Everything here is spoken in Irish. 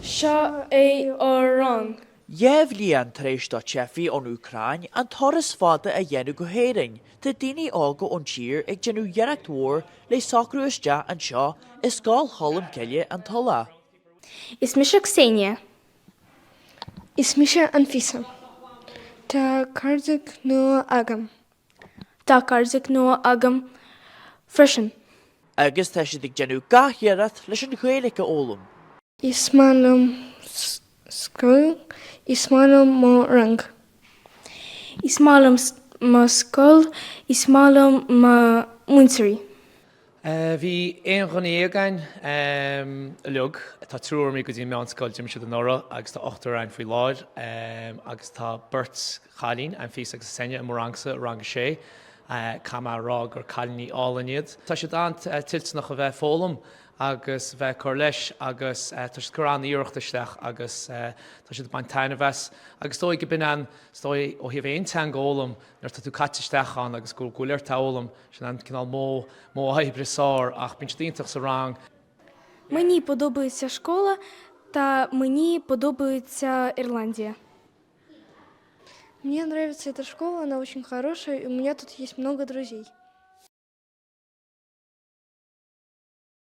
Seo é ár rang. 2 bhliain tar éis do theifigh ón Úcráin an turas fada a dhéanamh go hÉirinn, tá daoine óga ón tír ag déanamh iarracht mhór le socrú isteach anseo i Scoil Cholmcille, An Tulach. Is mise Ksenia. Is mise Anfisa. Tá cairde nua agam. Tá cairde nua agam freisin. Agus tá siad ag déanamh gach iarracht leis an Ghaeilge a fhoghlaim. Is maith liom scoil. Is maith liom mo rang. Is maith liom mo scoil. Is maith liom mo mhúinteoirí. Bhí aon dhuine againn uilig. Tá triúr imithe go dtí an meánscoil, d'imigh siad anuraidh agus tá ochtar againn faoi láthair agus tá beirt chailín, Anfisa agus Ksenia, i mo rangsa, i rang a sé. Caithfidh mé a rá gur cailíní álainn iad. Tá siad an-toilteanach a bheith ag foghlaim agus bheith ag cur leis agus tá siad ag cur an-iarracht isteach agus tá siad ag baint taitneamh as. Agus is dóigh go b'in an, is dóigh ó thaobh aon teanga a fhoghlaim nuair atá tú caite isteach ann agus go bhfuil ort é a fhoghlaim, Sin an cineál modh oibre is fearr ach bíonn siad iontach sa rang. Мені подобається школа та мені подобається Ірландія. Мне нравится эта школа, она очень хорошая, и у меня тут есть много друзей.